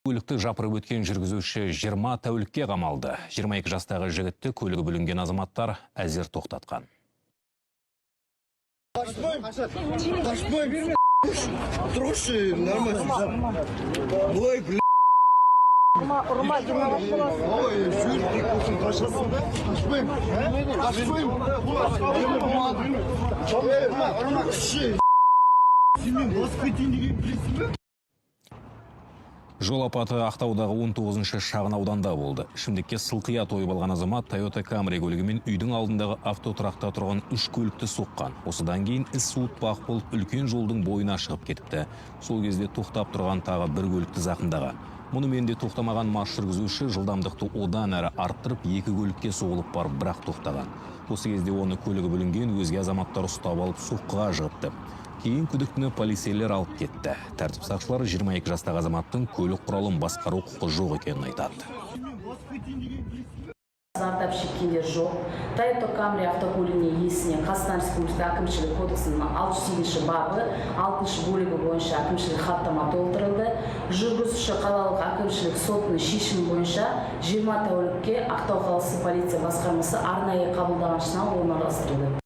Көлікті жапырып өткен жүргізуші 20 тәулікке қамалды. 22 жастағы жігітті көлігі бүлінген азаматтар әзер тоқтатқан. Қашпаймын, қашпаймын. Тұрғызшы, нормально. Ой, бля. Ұрма, ұрма, жиналып боласың. Ой, жүр, қашасың ба? Қашпаймын. Қашпаймын. Ұрма, ұрма, сен мен басып кетейін деген білесің бе? Жол апаты Ақтаудағы 19-шы шағын ауданда болды. Ішімдікке сылқия тойып алған азамат Toyota Camry көлігімен үйдің алдындағы автотұрақта тұрған үш көлікті соққан. Осыдан кейін із суытпақ болып, үлкен жолдың бойына шығып кетіпті. Сол кезде тоқтап тұрған тағы бір көлікті зақымдаған. Мұнымен де тоқтамаған мас жүргізуші жылдамдықты одан әрі арттырып, екі көлікке соғылып барып, бірақ тоқтаған. Осы кезде оны көлігі бүлінген өзге азаматтар ұстап алып, соққыға жығыпты. Кейін күдіктіні полицейлер алып кетті. Тәртіп сақшылары 22 жастағы азаматтың көлік құралын басқару құқы жоқ екенін айтады. Зардап шеккендер жоқ. Toyota Camry автокөлігінің иесіне Қазақстан Республикасы Әкімшілік кодексінің 608 бабы 6 бөлігі бойынша әкімшілік хаттама толтырылды. Жүргізуші қалалық әкімшілік сотының шешімі бойынша 20 тәулікке Ақтау қаласы полиция басқармасы арнайы қабылдағышына орналастырылды.